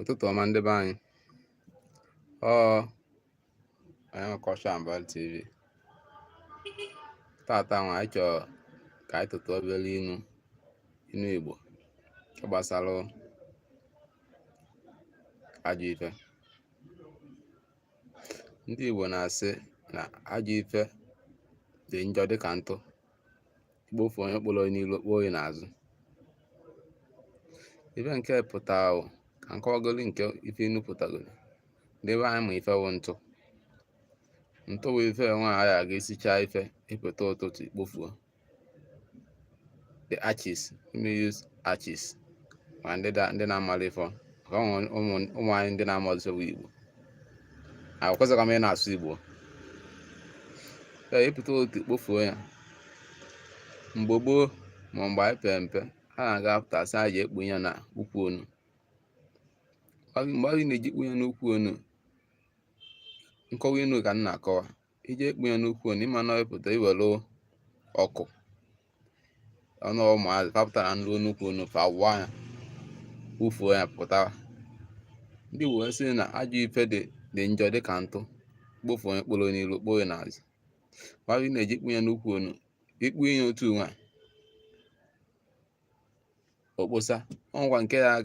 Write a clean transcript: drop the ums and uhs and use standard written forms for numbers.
Ụtụtụ ọma, ndị be anyị. Ọ anyị nwe Culture and Value TV. Tata nwa, anyị chọrọ ka anyị tụtụ obere inu, inu Igbo nke gbasara ajọ ife. Ndị Igbo na-asị na ajọ ife dị njọ dịka ntụ ikpofu onye kpọrọ onye n'ilu, kpọọ onye n'azụ. Ife nke pụtara bụ ka nkọwagolu nke ife inu pụtagoro. Ndị be anyị ma ife wụ ntụ. Ntụ bụ ife nwa a ya aga esichaa ife, ịpụta ụtụtụ, ikpofuo the ashes. Let me use ashes ma ndị da ndị na-amara ife, maka ụmụ ụmụ anyị ndị na-amazi ife bụ Igbo akwụkwọzịkwa m ị na-asụ Igbo. Ee, ịpụta ụtụtụ, ikpofuo ya. Mgbe gboo, ma mgbe anyị pere mpe, a na-aga apụta sị anyị ji ekpu ya na ukwu onu. Mgbe ahụ ị na-eji kpu ya n'ukwu onu, nkọwa inu ka m na-akọwa. Ije ekpu ya n'ukwu onu, ịma na ịpụta iwere ọkụ ọnụ ụmụazị fapụtara nruo n'ukwu onu, fa wụọ ya, wufuo ya, pụtawa. Ndị Igbo wee sị na ajọ ife dị njọ dịka ntụ kpofu onye kpọrọ n'ilu, kpọọ ya n'azụ. Mgbe ahụ ị na-eji kpu ya n'ukwu onu, ikpu ya otu nwa okposa ọngwa nke ya aga.